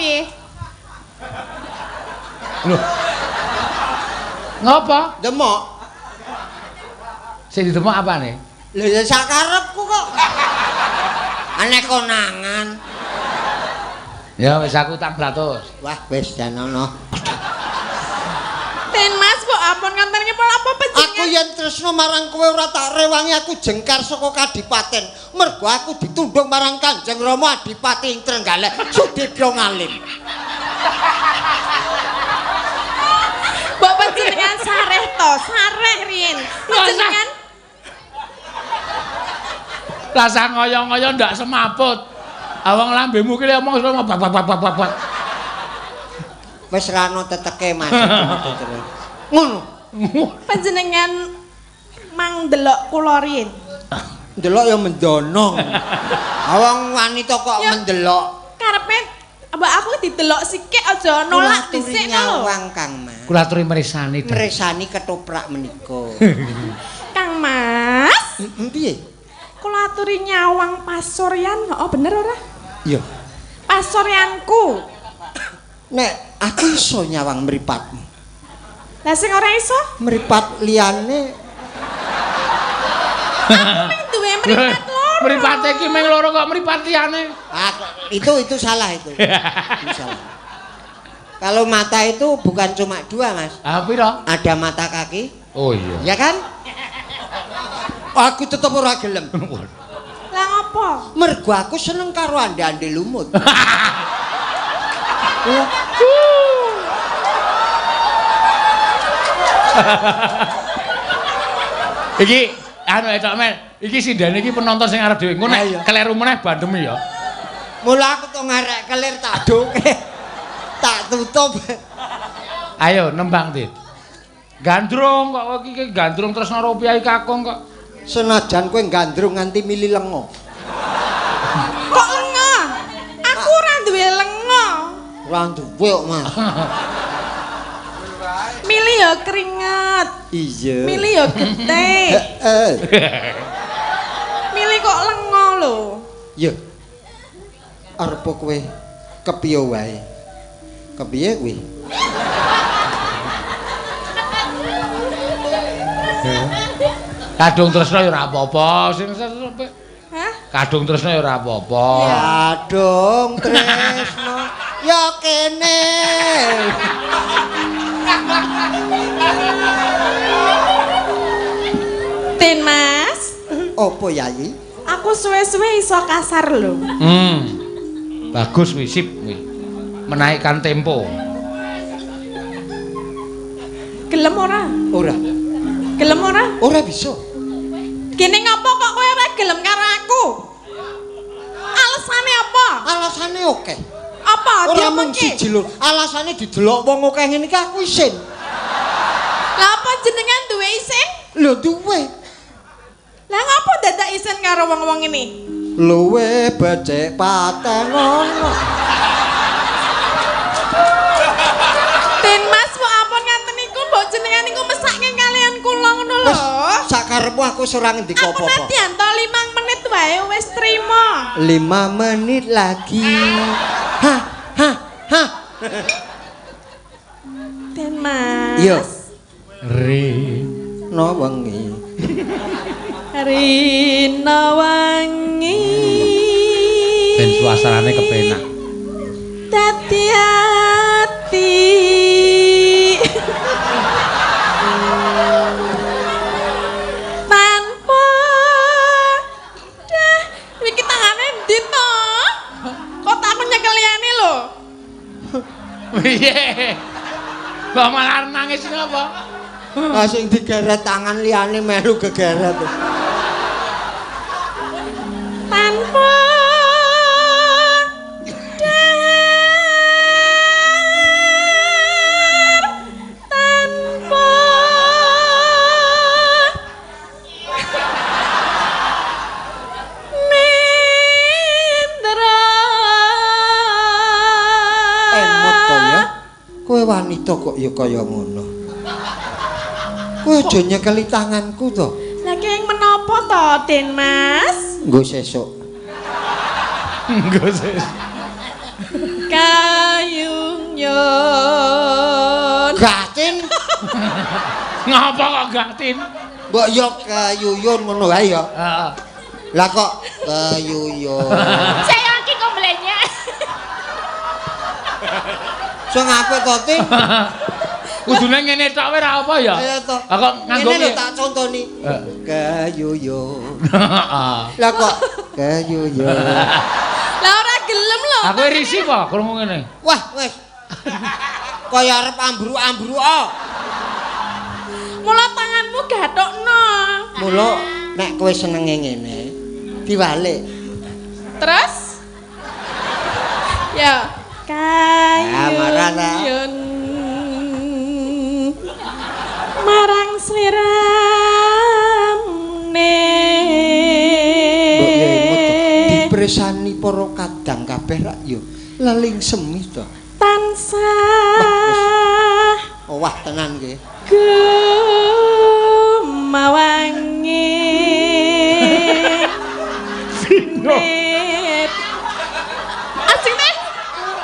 piye? Lho. Ngopo? Demok. Sing didemok apane? Lho ya sakarepku kok. Aneh konangan. Ya wis aku utang 100. Wah, wis janono. Den Mas, mbok ampun ngonten iki apa panjenengan? Aku yen tresno marang kowe ora tak rewangi aku jengkar saka kadipaten. Mergo aku ditundung marang Kanjeng Rama Adipati ing Trenggalek, Sudibya Ngalim. Mbok panjenengan sareh to, sareh riyin. Panjenengan Rasa ngoyo-ngoyo ndak semaput. Awang lambemu ki omong bak bak bak bak bak. Wis ra ono teteke Mas. Ngono. Panjenengan mang ndelok kula riyin. Ndelok ya mendono. Awang wanita kok Ya. mendelok. Karepe mbok aku didelok sikik aja nolak dhisik lho. Nyawang Kang Mas. Kula aturi mresani. Mresani ketoprak menika. Kang Mas, Piye? Kula aturi nyawang pasuryan, oh bener ora? Iya. Pasuryanku. Nek aku iso nyawang mripatmu. Lah sing ora iso? Mripat liyane Aku ming duwe mripat loro. Mripate iki ming loro kok mripat liyane. Ah, itu salah itu. Itu salah. Kalau mata itu bukan cuma dua, Mas. Ah pira? Ada mata kaki, Oh iya. ya kan? Aku tetep ora gelem. Lah ngopo? Mergo aku seneng karo ande-ande lumut. Iki anu Cok Men, iki sindene iki penonton sing arep dhewe. Engko nek keleru meneh bandemi ya. Mula aku to ngarek kelir tak doke. Tak tutup. Ayo nembang, Dit. Gandrung kok iki gandrung tresno rupiah kakung kok. Senajan kowe gandrung nganti mili lenga. Kok lenga? Aku ora duwe lenga. Ora duwe kok, Mas. Mili ya keringet. Iya. Mili ya getih. Heeh. Mili kok lenga lho. Ya. Arep kowe kepiye wae? Kepiye kuwi? Kadung tresno ya ora apa-apa sing. Hah? Kadung tresno ya ora apa-apa. Kadung tresno ya kene. Tin Mas, Apa Yayi? aku suwe-suwe iso kasar lho. Bagus kuwi sip kuwi. Menaikkan tempo. Gelem ora? Ora. Gelem ora? Ora bisa. Gene ngopo kok kowe ora gelem karo aku? Alasane apa? Alasane akeh. Apa? Ora mung siji lho. Alasane didelok wong akeh ngene iki aku isin. Lah apa jenengan duwe isin? Lho duwe. Lah ngopo dadak isin karo wong-wong ini? Luwe becik paten ngono. Tin Mas, mbok ampun ngaten niku, mbok jenengan niku mesake kalian kula ngono lho. Wis sakarepmu aku wis ora ngendika Aku apa-apa. nadyan to 5 menit wae wis trima. 5 menit lagi. Ha ha ha. Tin Mas. Iya. Rino wengi. Rino wangi. Ben suasanane kepenak. Dadi ati. Tanpa dah iki tangane ndi to? Kok tak aku nyekel liyane lho. Piye? Kok malah nangis ngapa? Ah sing digeret tangan liyane melu gegeret. Tanpa dar, tanpa nendra. Emot to ya. Kowe wanita kok ya kaya ngono. Kowe aja nyekeli tanganku to. Lah keng menapa to, Den Mas? Nggo sesuk. Nggo sesuk. Kaya Ngapa kok gak Tin? Mbok yo keyuyun ngono wae ya. Heeh. Lah kok keyuyun. Saya iki kok mlenyek. Sing apik to, Tin? Kudune ngene tok wae ra apa ya? Ayo to. Lah kok nganggo ngene lho tak contoni. Keyuyun. Heeh. Lah kok keyuyun. Lah ora gelem lho. Aku risi apa krungu ngene? Wah, wis. Kaya arep ambruk-ambruk. Mula tanganmu gathukno. Mula nek kowe senenge ngene, diwalik. Terus? Ya. Kayun. Marang sliramu. Dipresani para kadang kabeh rak yo leling semi to. Tansah. Wah tenan nggih. Gumawangi. Ajeng teh.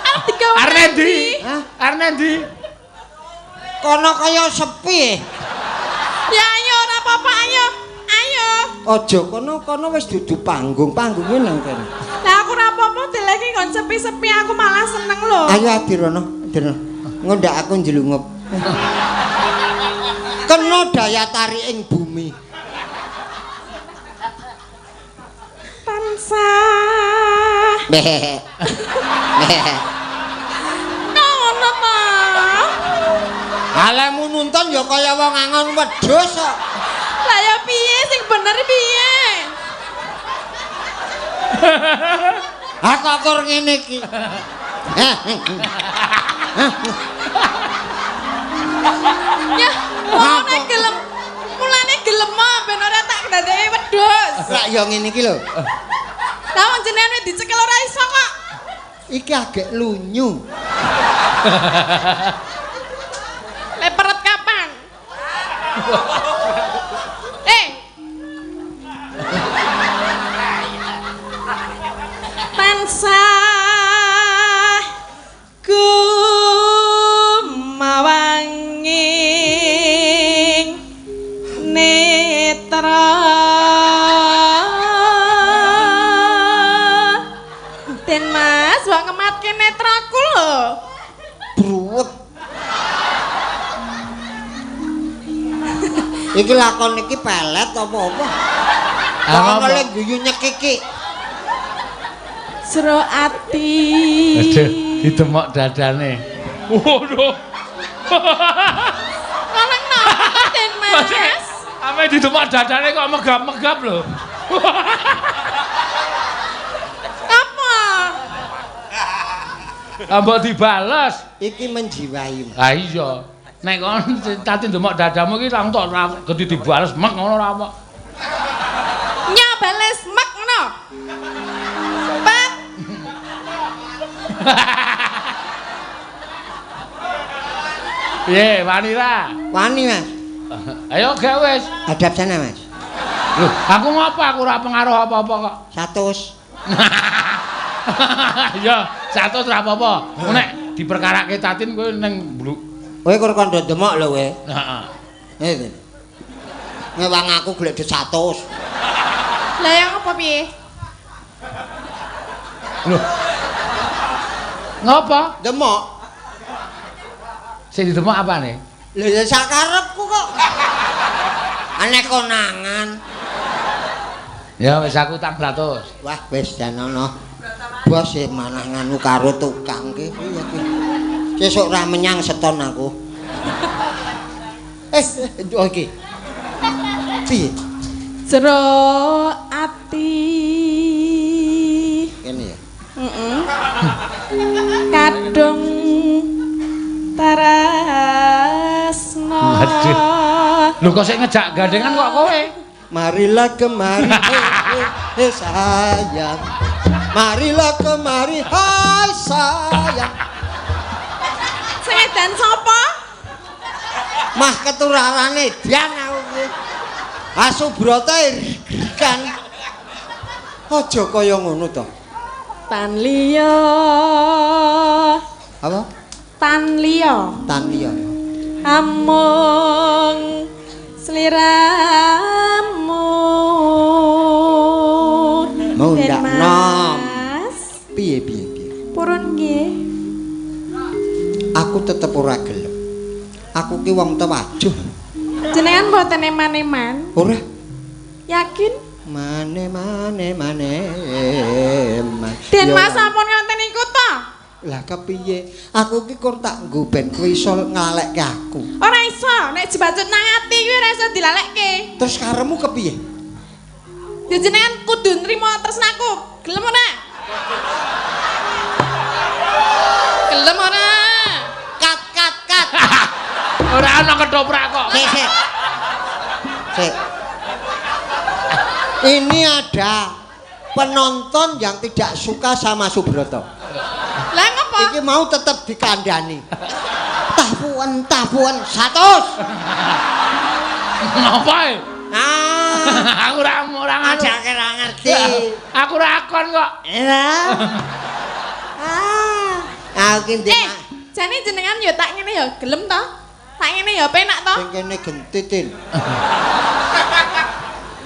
Arep digawe. Arep ndi? Arep ndi? Kono kaya sepi. Ya ayo ora apa-apa ayo. Ayo. Aja kono-kono wis dudu panggung, panggunge nang kene. Lah aku ora apa-apa deleki nggon sepi-sepi aku malah seneng lho. Ayo Adirono, Adirono. Ngondak aku njlungup. Kena daya tarik ing bumi. Tansah. Meh. Meh. Ngono ta. Alemu nonton ya kaya wong angon wedhus kok. Lah ya piye sing bener piye? Ha kok kur ngene iki. Ya, mulane gelem. Mulane gelem ben ora tak dadeke wedhus. Lah ya ngene iki lho. Lah wong jenengan wis dicekel ora iso kok. Iki agek lunyu. Leperet kapan? Tansah gumawanging netra. Den Mas, mbok ngematke netraku lho. Bruwet. Iki lakon iki pelet apa-apa? Kok ana lek guyu nyekiki. Jero ati. Aduh, didemok dadane. Waduh. Lanang napa Den Mas? Ame didemok dadane kok megap-megap lho. Apa? Mbok dibales. Iki menjiwai. Ha iya. Nek kon tati ndemok dadamu iki langsung tok gedhi dibales mek ngono ora apa. Nya bales mek ngono. Pak. Piye, wani ra? Wani, Mas. Ayo gak wis. Hadap sana, Mas. Lho, aku ngopo aku ora pengaruh apa-apa kok. 100. Ya, 100 ora apa-apa. Nek diperkarake Tatin kowe ning bluk. Kowe kur kandha demok lho kowe. Heeh. Ngene. Ngewang aku golek dhuwit 100. Lah yang apa piye? Lho. Ngopo? Demok. Sing didemok apane? Lho ya sakarepku kok. Aneh konangan. Ya wis aku utang 100. Wah, wis jan ana. Bos e manah nganu karo tukang ki piye ki. Sesuk ra menyang seton aku. Oh iki. Piye? Jero ati. Kene ya. Heeh. Kadung tarasna. Waduh. Lho kok sik ngejak gandengan kok kowe? Marilah kemari, he sayang. Marilah kemari, hai sayang. Sing edan sapa? Mah keturarane edan aku ki. Asubrata kan. Aja kaya ngono to. Tan liya. Apa? Tan liya. Tan liya. Amung sliramu. Mundak nom. Mas. Piye piye piye. Purun nggih. Aku tetep ora gelem. Aku ki wong tewajuh. Jenengan mboten eman-eman? Ora. Yakin? Mane mane mane. Den Mas sampun ngoten niku to? Lah kepiye? Aku ki kur tak nggo ben kowe iso nglalekke aku. Ora iso, nek jebacut nang ati kuwi ora iso dilalekke. Terus karemu kepiye? Ya jenengan kudu nrimo tresnaku. Gelem ora? Gelem ora? Kat kat kat. Ora ana ketoprak kok. Sik sik. Sik. Ini ada penonton yang tidak suka sama Subroto. Lah ngopo? Iki mau tetep dikandani. Tapuan tapuan 100. Ngopo e? Ah, aku ora ora nganu. Aja ora ngerti. Aku ora akon kok. Lah. Ah, aku ki ndek. Jane jenengan ya tak ngene ya gelem to? Tak ngene ya penak to? Sing kene gentitin.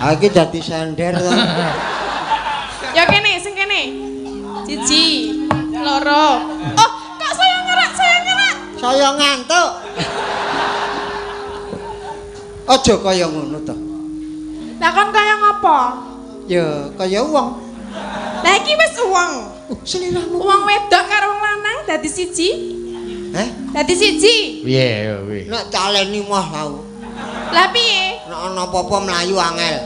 Aku ki dadi sender to. Ya kene, sing kene. 1, 2. Oh, kok saya ngerak, saya ngerak. Saya ngantuk. Aja kaya ngono to. Lah kon kaya ngopo? Ya kaya wong. Lah iki wis wong. Seliramu. Wong wedok karo wong lanang dadi siji. Heh? Dadi siji. Piye piye? Nek taleni moh aku. Lah piye? Nek ana apa-apa mlayu angel.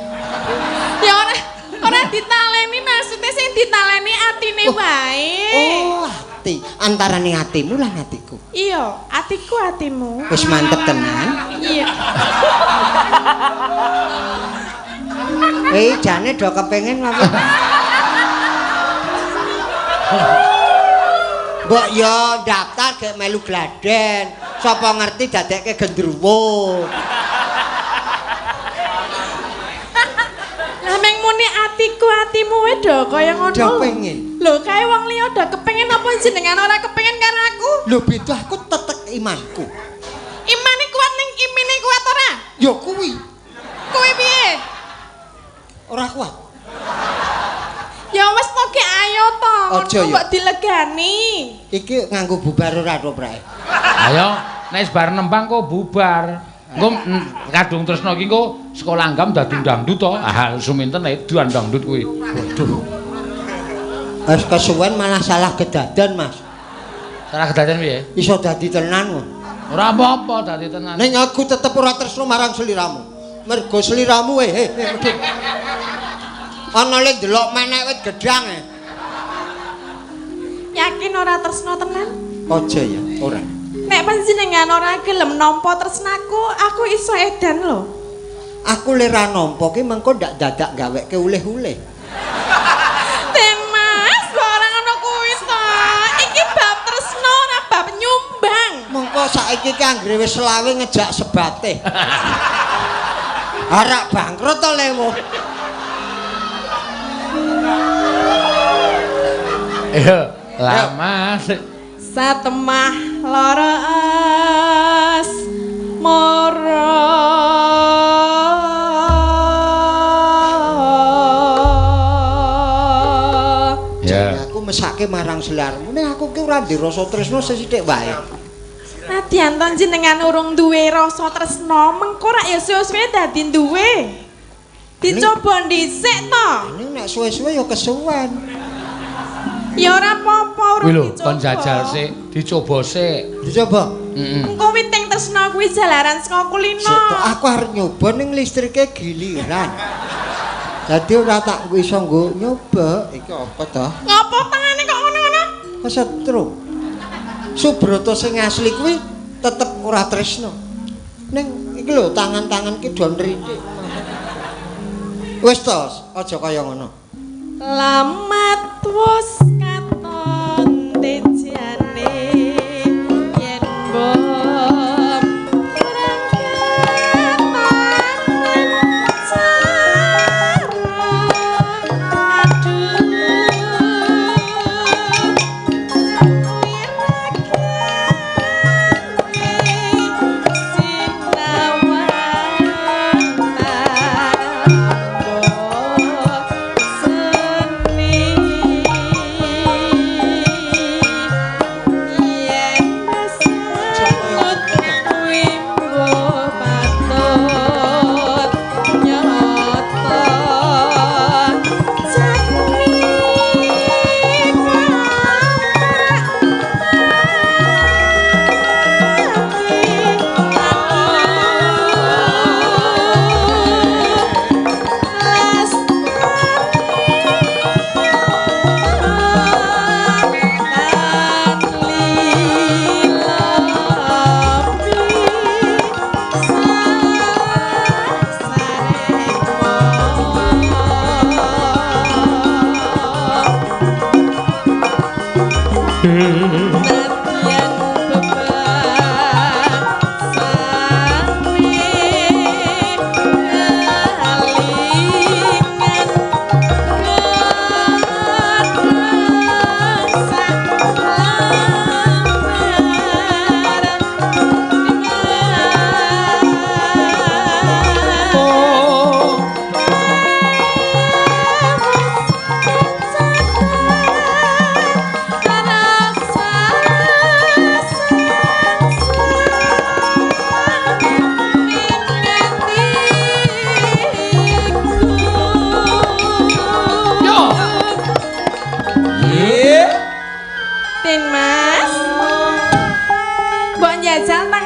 Ya ora ora ditaleni, maksudnya sing ditaleni atine wae. Oh, ati. Antarane atimu lan atiku. Iya, atiku atimu. Wis mantep tenan. Iya. Jane do kepengin apa? Mbok yo daftar gek melu gladen. Sapa ngerti dadekke gendruwo. Lah meng muni atiku atimu wae do kaya ngono. Do pengen. Lho kae wong liya do kepengin apa jenengan ora kepengin karo aku? Lho beda aku tetek imanku. Imane kuat ning imine kuat ora? Ya kuwi. Kuwi piye? Ora kuat. Ya wis to ki ayo to. Aja ya. Mbok dilegani. Iki nganggo bubar ora to, Prae? Ayo, nek wis bar nembang kok bubar. Engko kadung tresna iki engko sekolah anggam dadi dangdut to. Ah, suminten edan dangdut kuwi. Waduh. Wis kesuwen malah salah kedaden, Mas. Salah kedaden piye? Iso dadi tenan kok. Ora apa-apa dadi tenan. Ning aku tetep ora tresna marang seliramu. Mergo seliramu ana le ndelok menek wit gedhang e. Yakin ora tresna tenan? Aja ya, ora. Nek panjenengan ora gelem nampa tresnaku, aku iso edan lho. Aku le ra nampa ki mengko ndak dadak gaweke uleh-uleh. Den Mas, kok ora ngono kuwi to. Iki bab tresna ora bab nyumbang. Mengko saiki ki anggere wis selawe ngejak sebate. Arak bangkrut to lewo. Iya, lama satemah lara asmara. Ya. Aku mesake marang selarmu, ning aku ki ora ndek rasa tresna sesithik wae. Nadyan to jenengan urung duwe rasa tresna, mengko rak ya suwe-suwe dadi duwe. Dicoba dhisik to. Ning nek suwe-suwe ya kesuwen. Ya ora apa-apa urung dicoba. Kon jajal sik, dicoba sik. Dicoba. Heeh. Engko witing tresna kuwi jalaran saka kulino. Aku arep nyoba ning listrike giliran. Dadi ora tak iso nggo nyoba. Iki apa to? Ngopo tangane kok ngono-ngono? Kesetrum. Subroto sing asli kuwi tetep ora tresna. Ning iki lho tangan-tangan ki do nritik. Wis to, aja kaya ngono. Lamat wis katon tejane yen bom kurang ketanen cara aduh wiragane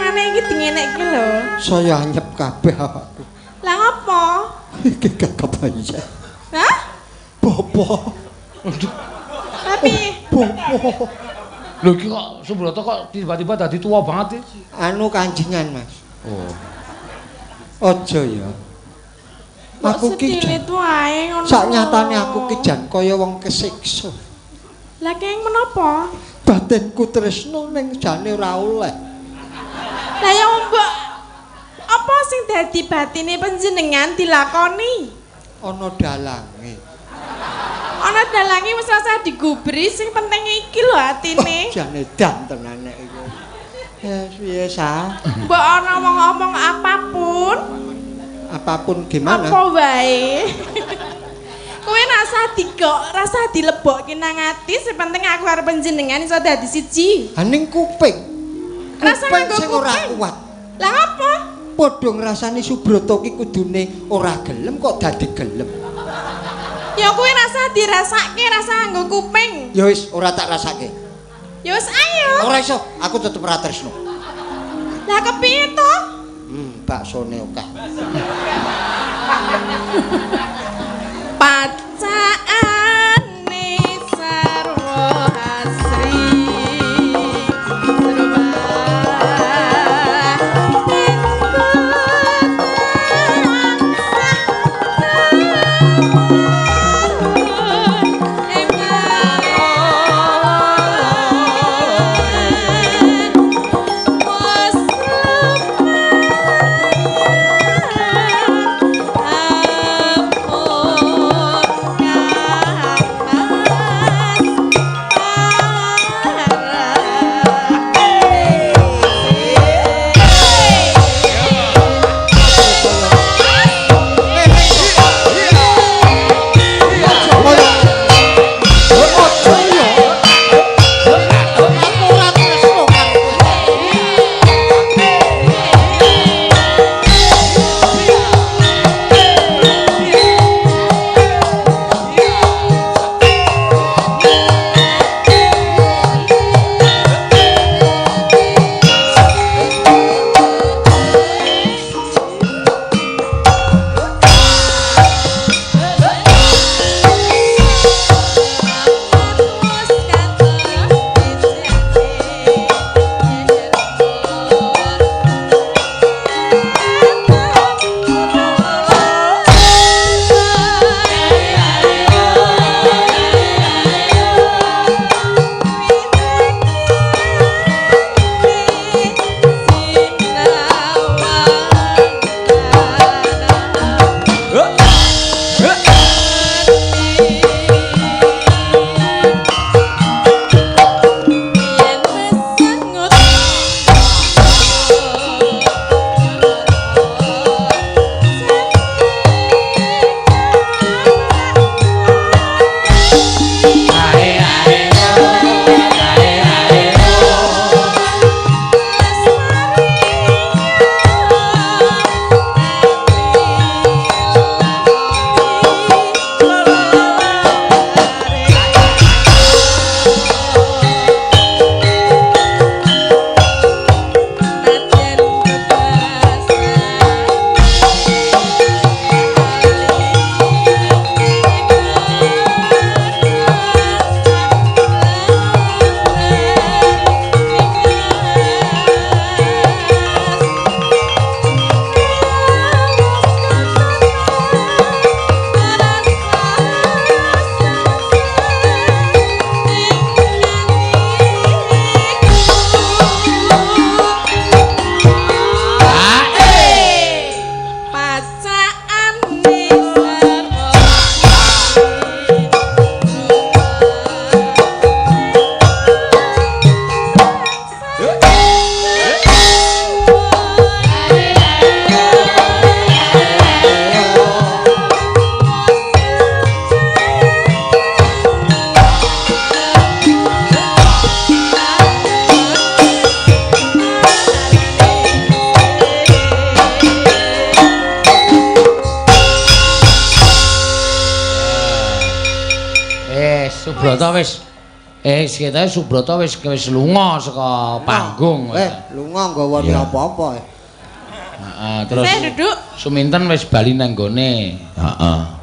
Tangane iki dingenekke lho. Saya anyep kabeh awakku. Lah ngopo? Iki gak kebayang. Hah? Bopo. Tapi bopo. Lho iki kok Subroto kok tiba-tiba dadi tuwa banget iki? Anu kanjengan, Mas. Oh. Aja ya. Aku ki wae ngono. Sak nyatane aku ki jan kaya wong kesiksa. Lah keng menapa? Batinku tresno ning jane ora oleh. Lah ya mbok apa sing dadi batine panjenengan dilakoni? Ana dalange. Ana dalange wis rasa digubri, sing penting iki lho atine. Oh, jane dan tenan nek iku. Ya piye sa? Mbok ana wong ngomong apapun. Apapun gimana? Apa wae. Kowe rasa digok, rasa dilebokke nang ati, sing penting aku karo panjenengan iso dadi siji. Ha ning kuping. Rasa Kuping sing ora kuat. Lah apa? Padha ngrasani Subroto ki kudune ora gelem kok dadi gelem. Ya kowe rasa dirasake, rasa nganggo kuping. Ya wis ora tak rasake. Ya wis ayo. Ora iso, aku tetep ora tresno. Lah kepiye to? Baksone akeh. Pacaane sarwa asri. Subrata wis Sekitae Subrata wis wis lunga saka panggung. Lunga nggawa apa-apa. Heeh, terus Saya duduk. Suminten wis bali nang gone. Heeh.